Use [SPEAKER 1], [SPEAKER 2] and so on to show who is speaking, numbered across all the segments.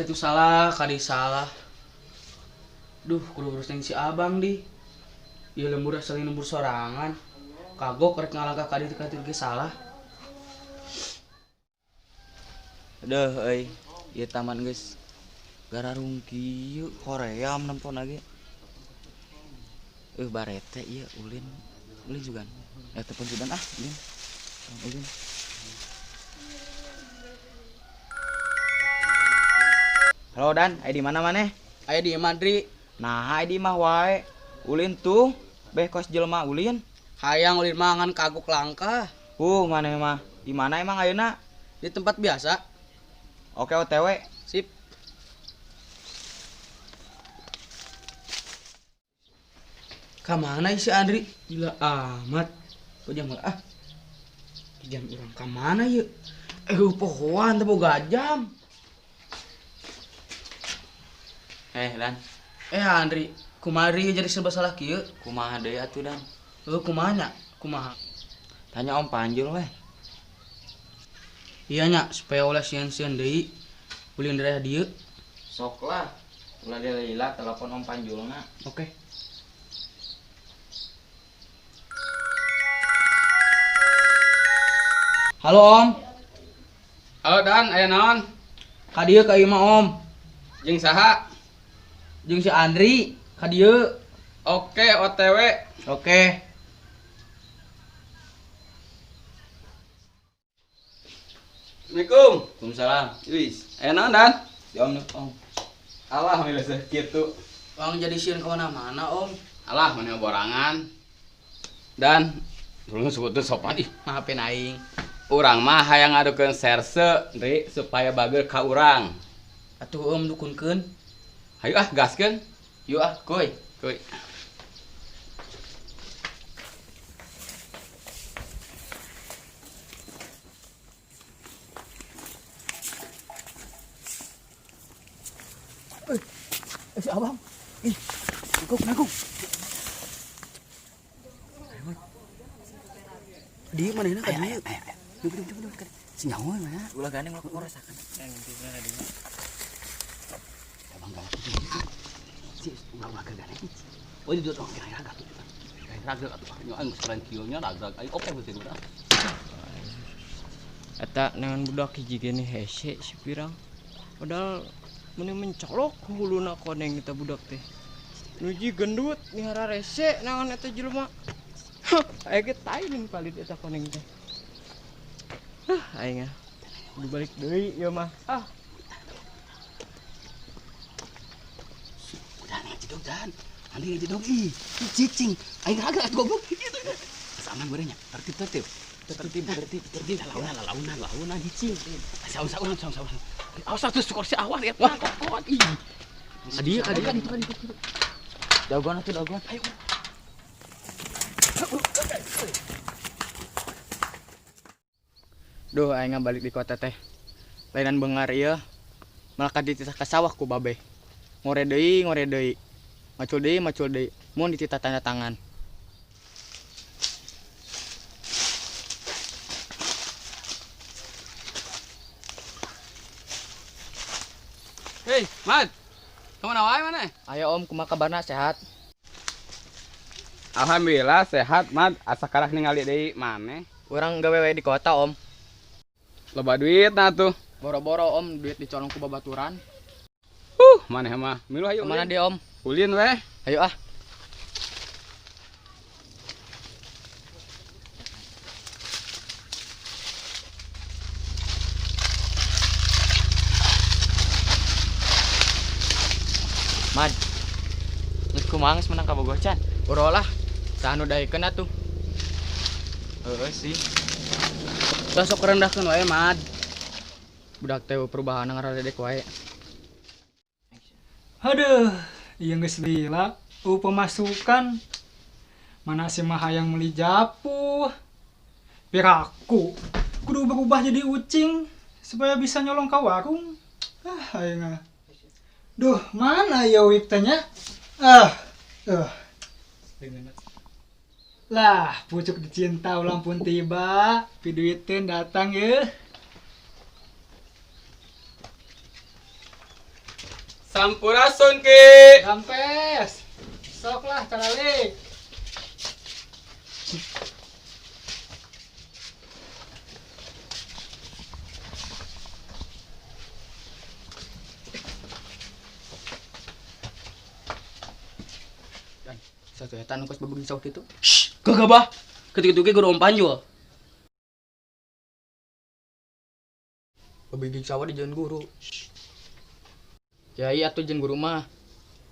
[SPEAKER 1] Kadi itu salah, kadi salah. Duh, kudu urus si abang di. Ieu lembur saling lembur sorangan. Kagok rek ngalangkah kadi kadi ge salah.
[SPEAKER 2] Duh euy, ieu taman geus gararung kieu hoream nempon lagi. Barete ieu ulin. Ulin juga. Telepon sudan ah, ulin. Ulin. Halo Dan, aya di mana maneh?
[SPEAKER 1] Aya di Madri.
[SPEAKER 2] Nah, aya di mah wae. Ulin tuh, beh kos jelema ulin.
[SPEAKER 1] Hayang ulin mangan kagok langkah.
[SPEAKER 2] Maneh mah. Di mana emang ayeuna?
[SPEAKER 1] Di tempat biasa.
[SPEAKER 2] Oke, OTW.
[SPEAKER 1] Sip. Ka mana si Andri? Gila amat. Kok jam ah? Jam urang ka mana ieu? Pohoan teh boga jam.
[SPEAKER 2] Dan.
[SPEAKER 1] Andri, kumari jadi serba salah kieu.
[SPEAKER 2] Kumaha deui atuh, Dan?
[SPEAKER 1] Kumaha nya? Kumaha?
[SPEAKER 2] Tanya Om Panjul weh.
[SPEAKER 1] Iya nya, supaya ulah sieun-sieun deui. Ulin daerah dieu.
[SPEAKER 2] Sok lah. Ulah lila telepon Om Panjulna.
[SPEAKER 1] Oke. Halo Om.
[SPEAKER 3] Halo Dan, aya naon?
[SPEAKER 1] Ka dieu ka ieu mah Om.
[SPEAKER 3] Jeung saha?
[SPEAKER 1] Jeung si Andri, ka dieu.
[SPEAKER 3] Oke, OTW.
[SPEAKER 1] Oke.
[SPEAKER 3] Assalamualaikum.
[SPEAKER 2] Waalaikumsalam.
[SPEAKER 3] Wis, aya naon Dan?
[SPEAKER 2] Ya Om, Om.
[SPEAKER 3] Alah, milih kitu.
[SPEAKER 1] Bang jadi sieun ka mana-mana Om.
[SPEAKER 3] Alah, mana borangan. Dan, dulu sebutkeun sopan ih,
[SPEAKER 1] maafin aing.
[SPEAKER 3] Urang mah hayang ngadukeun serse, Ndri, supaya bageur ka urang.
[SPEAKER 1] Atuh Om dukunkeun.
[SPEAKER 3] Hayu ah, gaskeun.
[SPEAKER 2] Yuk ah, kuy.
[SPEAKER 3] Kuy.
[SPEAKER 1] Si abang. Ih, naguk. Di mana ini? Ayo. Duduk. Senyawa mana?
[SPEAKER 2] Ulah gandeng ulah ngerasakan.
[SPEAKER 1] Abang galak itu. Si, ulah gandeng. Oh, itu dong raga tuh.
[SPEAKER 3] Raga atuh. Aing sekalian kieu nya raga. Aing oke beuteung urang.
[SPEAKER 4] Eta nengan budak hiji gini hese si pirang. Padahal meni mencolok huluna koneng eta budak teh. Nuji gendut mihara rese nangan eta jelema. Aya ge tai ning palit eta koneng teh. Aing ah. Kudu balik deui ieu mah. Ah.
[SPEAKER 1] Udah ngajedog Dan. Andi ngajedog ih. Cicing. Aing raga goblok. Asa aman gorengnya. Tertib. Tertib. Launa cicing. Saun.
[SPEAKER 3] Awas atuh kursi awas ya. Wah, kokot ih.
[SPEAKER 1] Adi itu.
[SPEAKER 2] Dagoan atuh dagoan.
[SPEAKER 1] Ayo.
[SPEAKER 4] Duh, aing balik di kota teh. Lainan bengar ieu. Malah dititah ka sawah ku babeh. Ngore deui. Macul deui. Mun dititah tanda tangan.
[SPEAKER 3] Hei, Mat. Kemana wae maneh?
[SPEAKER 4] Ayo Om, kumaha kabarna sehat?
[SPEAKER 3] Alhamdulillah sehat, Mat. Asa karak ningali deui maneh.
[SPEAKER 4] Urang gawe we di kota, Om.
[SPEAKER 3] Loba duit nah tuh.
[SPEAKER 4] Boro-boro Om, duit dicolong ku babaturan.
[SPEAKER 3] Maneh mah. Milu hayu.
[SPEAKER 4] Kemana dia Om?
[SPEAKER 3] Ulin weh.
[SPEAKER 4] Ayo ah. Mad. Geus kumaha geus menang ka Bogor can? Uro lah. Saha nu daekeun atuh?
[SPEAKER 2] Heeh sih.
[SPEAKER 1] Tah sok rendahkeun wae, Mad.
[SPEAKER 4] Budak teh perubahan ngaradedek wae.
[SPEAKER 5] Aduh, ieu geus lila pemasukan. Mana si mah hayang meuli japuh. Piraku kudu berubah jadi ucing supaya bisa nyolong ka warung. Ah, aing ah. Duh, mana ya wik tanya? Lah, pucuk dicinta ulang pun tiba, piduiteun datang ya.
[SPEAKER 3] Sampurasun Ki.
[SPEAKER 5] Rampes. Sok lah caralik.
[SPEAKER 2] Satu eta nu kos babagi sawah kitu.
[SPEAKER 1] Shh, gagah bah. Ketika itu guru om panjul.
[SPEAKER 2] Babagi sawah di jalan guru. Kiai atuh jeung guru mah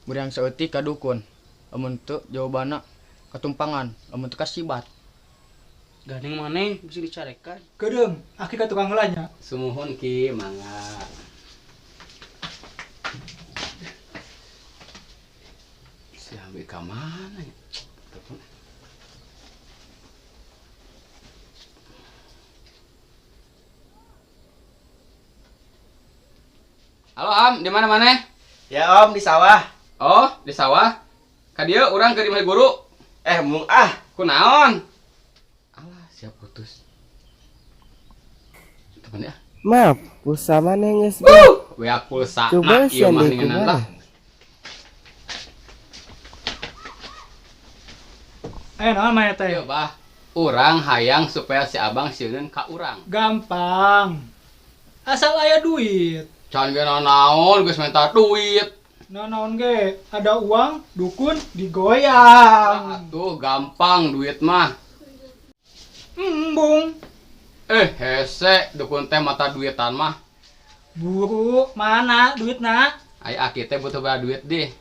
[SPEAKER 2] muriang saeutik ka dukun. Amun teu jawabanna katumpangan, amun teu kasibat.
[SPEAKER 1] Gandeng maneh bisa dicarekan.
[SPEAKER 5] Kedeung, aki ka tukang heula nya.
[SPEAKER 3] Sumuhun Ki, mangga. Si ambil ka mana ya? Telepon. Halo Am, di mana maneh?
[SPEAKER 6] Ya Om, di sawah.
[SPEAKER 3] Oh, di sawah. Ka dieu urang keur di imah guru.
[SPEAKER 6] Mung ah.
[SPEAKER 3] Kunaon? Alah, siap putus. Temen ya.
[SPEAKER 6] Maaf, pulsa mana geus?
[SPEAKER 3] WA pulsa.
[SPEAKER 6] Coba
[SPEAKER 3] Nah, ieu mah
[SPEAKER 6] send
[SPEAKER 3] ninganan lah.
[SPEAKER 5] Naon mah teh?
[SPEAKER 3] Ieu bah, urang hayang supaya si abang sieuneun ka urang.
[SPEAKER 5] Gampang. Asal aya duit.
[SPEAKER 3] Can ge naon geus minta duit.
[SPEAKER 5] Naon ge, ada uang, dukun digoyang.
[SPEAKER 3] Atuh gampang duit mah.
[SPEAKER 5] Embung.
[SPEAKER 3] Hese dukun teh mata duitan mah.
[SPEAKER 5] Buru, mana duitna?
[SPEAKER 3] Ai aki teh butuh berapa duit dih?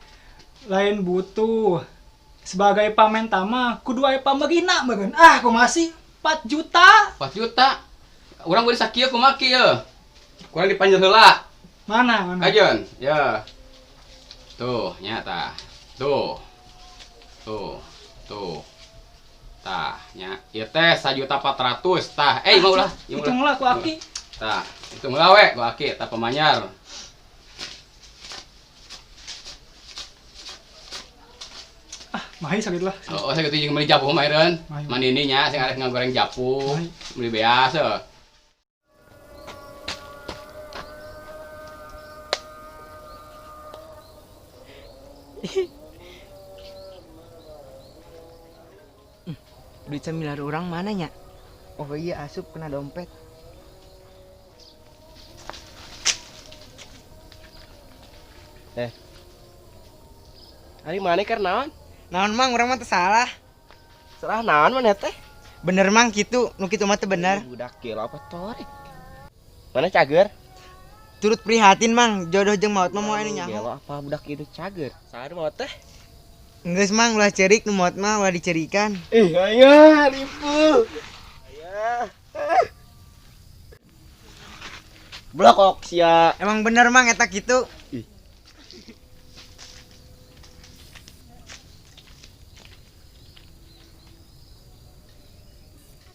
[SPEAKER 5] Lain butuh. Sebagai pamenta mah kudu aya pamerina meureun. Ah, kumaha sih? 4 juta.
[SPEAKER 3] 4 juta. Urang beureun sakieu kumaha kieu? Kurang dipanjil heula.
[SPEAKER 5] Mana, mana?
[SPEAKER 3] Kajeun, ya. Tuh, nya tah. Tuh. Tuh. Tuh. Tah, nya. Ieu teh 1.400.000 tah. Mau ulah, ieu
[SPEAKER 5] Hitung lah ku aki.
[SPEAKER 3] Tah, hitung heula we ku aki tah pemanyar.
[SPEAKER 5] Ah, mahi sakit lah.
[SPEAKER 3] Oh, sakitu jeung meuli japuh mah eureun.
[SPEAKER 5] Mahi.
[SPEAKER 3] Manini nya sing arek ngagoreng japuh,
[SPEAKER 5] Mahi.
[SPEAKER 3] meuli beas heuh.
[SPEAKER 7] Duit semilar orang mana nya? Oh iya, asup kena dompet.
[SPEAKER 6] Ari mana keur naon?
[SPEAKER 7] Naon mang, urang mah teu salah.
[SPEAKER 6] Salah naon maneh teh?
[SPEAKER 7] Bener mang kitu, nu kitu mah teu bener.
[SPEAKER 6] Budak gelo apa torek? Mana cager?
[SPEAKER 7] Turut prihatin mang, jodoh jeung maot mah moal anu nyaho.
[SPEAKER 6] Gelo apa budak itu cager? Saha nu maot teh?
[SPEAKER 7] Geus mang, ulah ceurik nu maot mah ulah dicerikan.
[SPEAKER 6] Ih, aya ripu. Aya. Blokok sia.
[SPEAKER 7] Emang bener mang eta kitu.
[SPEAKER 6] Ih.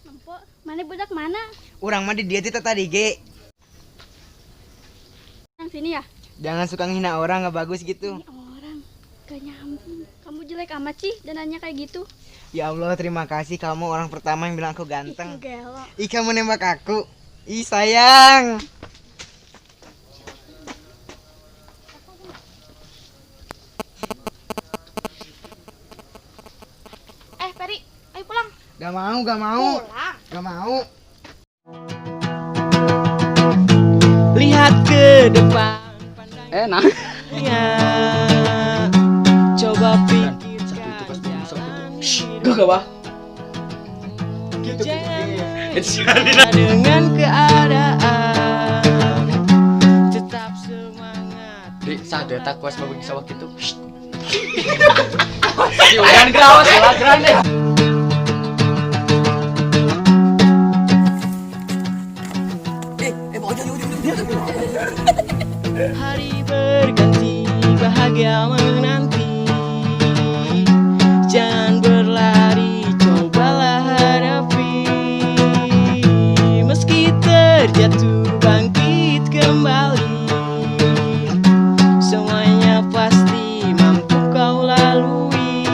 [SPEAKER 8] Nempo, mana budak mana?
[SPEAKER 7] Urang mah di dieu teh tadi ge.
[SPEAKER 8] Yang sini ya?
[SPEAKER 7] Jangan suka ngehina orang, nggak bagus gitu.
[SPEAKER 8] Ini orang gak nyambung. Kamu jelek amat sih dan nanya kayak gitu.
[SPEAKER 7] Ya Allah, terima kasih kamu orang pertama yang bilang aku ganteng.
[SPEAKER 8] Ih, gelo.
[SPEAKER 7] Ih, kamu nembak aku. Ih, sayang.
[SPEAKER 8] Peri, ayo pulang.
[SPEAKER 7] Gak mau, gak mau.
[SPEAKER 8] Pulang.
[SPEAKER 7] Gak mau.
[SPEAKER 4] Lihat ke depan.
[SPEAKER 3] Nah.
[SPEAKER 4] Coba
[SPEAKER 2] Satu itu kos
[SPEAKER 4] pikirkan
[SPEAKER 2] babagi sawah kitu.
[SPEAKER 1] Shh, gagah bah.
[SPEAKER 6] Gitu gitu.
[SPEAKER 4] dengan keadaan. Tetap semangat.
[SPEAKER 2] Di satu eta kos babagi sawah kitu.
[SPEAKER 3] Si udan gerawas, ulah geran deh.
[SPEAKER 4] Hari berganti, bahagia menanti. Jangan berlari, cobalah hadapi. Meski terjatuh, bangkit kembali. Semuanya pasti mampu kau lalui.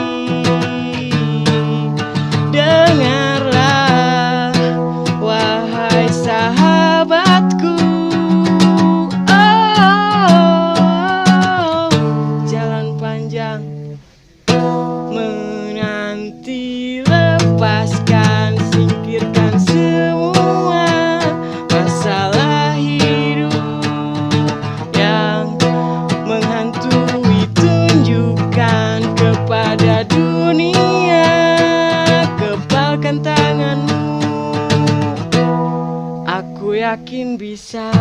[SPEAKER 4] Ku yakin bisa.